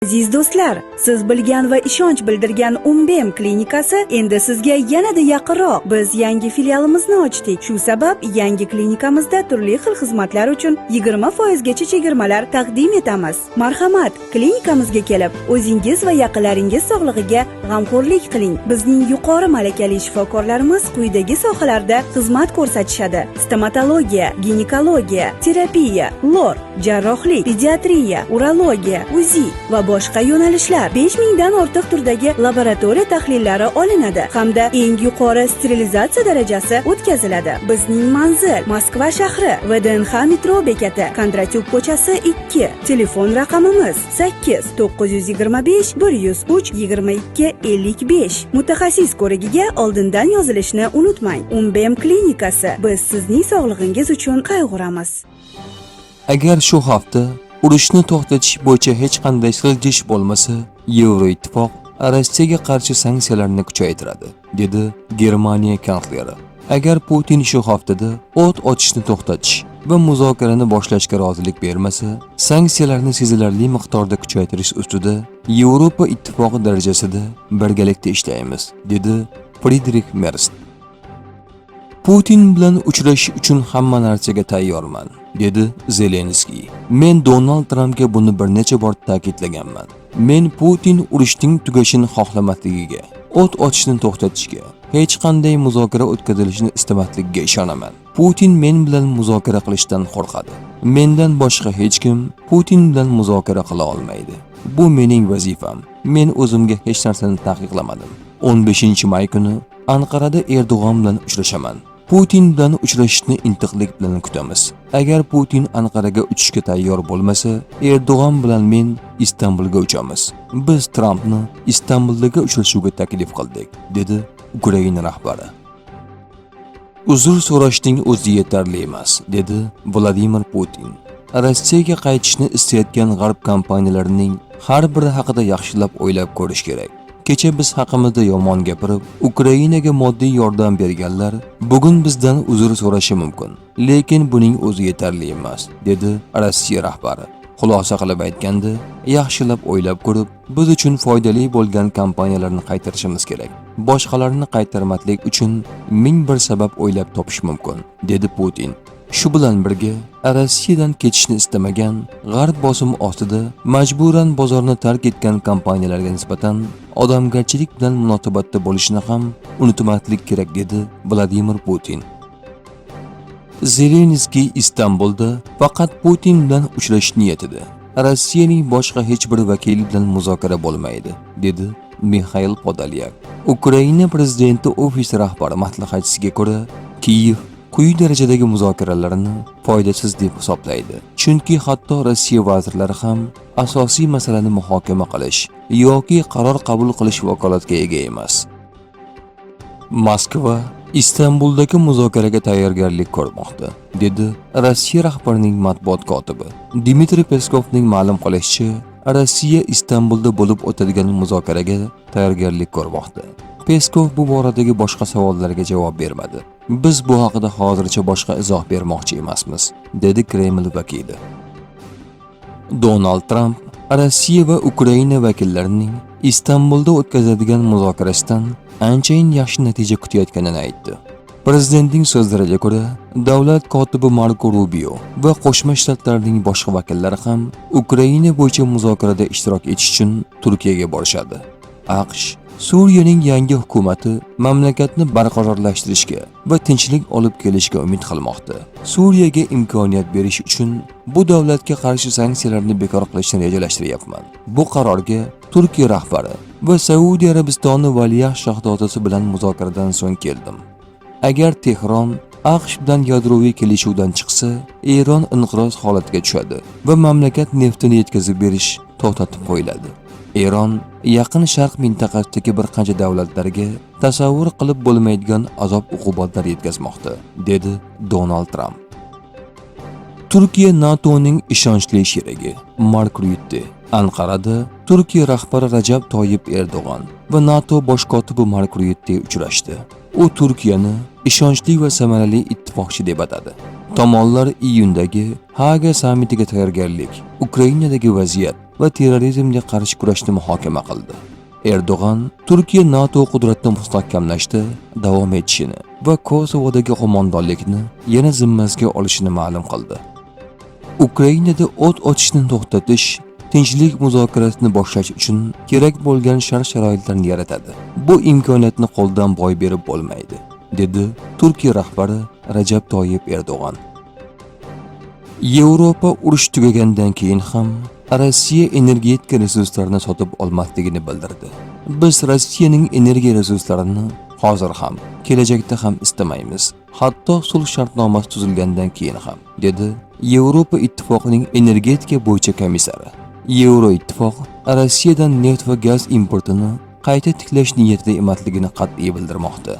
Aziz do'stlar, siz bilgan va ishonch bildirgan Umbem klinikasi endi sizga yanada yaqinroq. Biz yangi filialimizni ochdik. Shu sabab yangi klinikamizda turli xil xizmatlar uchun 20% gacha chegirmalar taqdim etamiz. Marhamat, klinikamizga kelib, o'zingiz va yaqinlaringiz sog'lig'iga g'amxo'rlik qiling. Bizning yuqori malakali shifokorlarimiz quyidagi sohalarda xizmat ko'rsatishadi: stomatologiya, ginekologiya, terapiya, lor, jarrohlik, pediatriya, urologiya, УЗИ va boshqa yo'nalishlar. 5000 dan ortiq turdagi laboratoriya tahlillari olinadi hamda eng yuqori sterilizatsiya darajasi o'tkaziladi. Bizning manzil: Moskva shahri, VDNX metro bekati, Kondratyuk ko'chasi, 2. Telefon raqamimiz 8 925 103 22 55. Mutaxassis ko'rigiga oldindan yozilishni unutmang. Umbem klinikasi. Biz sizning sog'lig'ingiz uchun qayg'uramiz. Agar shu hafta urushni to'xtatish bo'yicha hech qanday siljish bo'lmasa, Yevroittifoq Rossiyaga qarshi sanksiyalarni kuchaytiradi, dedi Germaniya kansleri. Agar Putin shu haftada o't ochishni to'xtatish va muzokarani boshlashga rozilik bermasa, sanksiyalarni sezilarli miqdorda kuchaytirish ustida Yevropa Ittifoqi darajasida birgalikda ishlaymiz, dedi Fridrix Merz. "Putin bilan uchrashish uchun hamma narsaga tayyorman", dedi Zelenskiy. "Men Donald Trampga buni bir necha bor ta'kidlaganman. Men Putin urushning tugashini xohlamasligiga, o't ochishni to'xtatishga, hech qanday muzokara o'tkazilishini istamasligiga ishonaman. Putin men bilan muzokara qilishdan qo'rqadi. Mendan boshqa hech kim Putin bilan muzokara qila olmaydi. Bu mening vazifam. Men o'zimga hech narsani taqiqlamadim. 15 may kuni Anqarada Erdo'g'on bilan uchrashaman. Putin bilan uchrashishni intiqlik bilan kutamiz. Agar Putin Anqaraga uchishga tayyor bo'lmasa, Erdo'g'on bilan men Istanbulga uchamiz. Biz Trampni Istanbuldagi uchrashuvga taklif qildik", dedi Ukraina rahbari. "Uzr so'rashning o'zi yetarli emas", dedi Vladimir Putin. "Rossiyaga qaytishni istayotgan g'arb kompaniyalarining har biri haqida yaxshilab o'ylab ko'rish kerak. Kecha biz haqimizda yomon gapirib, Ukrainaga moddiy yordam berganlar bugun bizdan uzr so'rashi mumkin. Lekin buning o'zi yetarli emas", dedi Rossiya rahbari. "Xulosa qilib aytganda, yaxshilab o'ylab ko'rib, biz uchun foydali bo'lgan kompaniyalarni qaytarishimiz kerak. Boshqalarni qaytarmaslik uchun ming bir sabab o'ylab topish mumkin", dedi Putin. Shu bilan birga, Rossiyadan ketishni istamagan, g'arb bosimi ostida majburan bozorni tark etgan kompaniyalarga nisbatan odamgarchilik bilan munosabatda bo'lishni ham unutmaslik kerak, dedi Vladimir Putin. Zelenskiy Istanbulda faqat Putin bilan uchrashish niyatida. "Rossiyaning boshqa hech bir vakili bilan muzokara bo'lmaydi", dedi Mixail Podolyak. Ukraina prezidenti ofisi rahbari maslahatchisiga ko'ra, Kiyev quyi darajadagi muzokaralarni foydasiz deb hisoblaydi. Chunki hatto Rossiya vazirlari ham asosiy masalani muhokama qilish yoki qaror qabul qilish vakolatiga ega emas. "Moskva Istanbuldagi muzokaraga tayyorgarlik ko'rmoqda", dedi Rossiya rahbarining matbuot kotibi. Dmitriy Peskovning ma'lum qilishicha, Rossiya Istanbulda bo'lib o'tadigan muzokaraga tayyorgarlik ko'rmoqda. Peskov bu boradagi boshqa savollarga javob bermadi. "Biz bu haqida hozircha boshqa izoh bermoqchi emasmiz", dedi Kreml vakili. Donald Tramp Rossiya va Ukraina vakillarining Istanbulda o'tkazadigan muzokarasidan anchayin yaxshi natija kutayotganini aytdi. Prezidentning so'zlariga ko'ra, davlat kotibi Marko Rubio va Qo'shma Shtatlarning boshqa vakillari ham Ukraina bo'yicha muzokarada ishtirok etish uchun Turkiyaga borishadi. AQSh Suriyaning yangi hukumati mamlakatni barqarorlashtirishga va tinchlik olib kelishga umid qilmoqda. "Suriyaga imkoniyat berish uchun bu davlatga qarshi sanksiyalarni bekor qilishni rejalashtiryapman. Bu qarorga Turkiya rahbari va Saudiya Arabistoni valiahd shahzodasi bilan muzokaradan so'ng keldim. Agar Tehron AQSh bilan yadroviy kelishuvdan chiqsa, Eron inqiroz holatiga tushadi va mamlakat neftini yetkazib berish to'xtatib qo'yiladi. Eron Yaqin Sharq mintaqasidagi bir qancha davlatlarga tasavvur qilib bo'lmaydigan azob-uqubatlar yetkazmoqda", dedi Donald Tramp. Turkiya NATOning ishonchli sherigi Mark Ryutte. Anqarada Turkiya rahbari Rajab Toyib Erdo'g'on va NATO bosh kotibi Mark Ryutte uchrashdi. U Turkiyani ishonchli va samarali ittifoqchi deb atadi. Tomonlar iyundagi Haga sammitiga tayyorgarlik, Ukrainadagi vaziyat va terrorizmga qarshi kurashni muhokama qildi. Erdo'g'an Turkiya NATO qudratini mustahkamlashda davom etishini va Kosovodagi qo'mondonlikni yana zimmasiga olishini ma'lum qildi. Ukrainada o't ochishni to'xtatish tinchlik muzokarasini boshlash uchun kerak bo'lgan shart-sharoitlarni yaratadi. Bu imkoniyatni qo'ldan boy berib bo'lmaydi, dedi Turkiya rahbari Rajab Toyib Erdo'g'an. Yevropa urush tugagandan keyin ham Rossiya energetika resurslarini sotib olmasligini bildirdi. Biz Rossiyaning energiya resurslarini hozir ham, kelajakda ham istamaymiz. Hatto sulh shartnomasi tuzilgandan keyin ham, dedi Yevropa Ittifoqining energetika bo'yicha komissari. Yevroittifoq Rossiyadan neft va gaz importini qayta tiklash niyatida emasligini qat'iy bildirmoqda.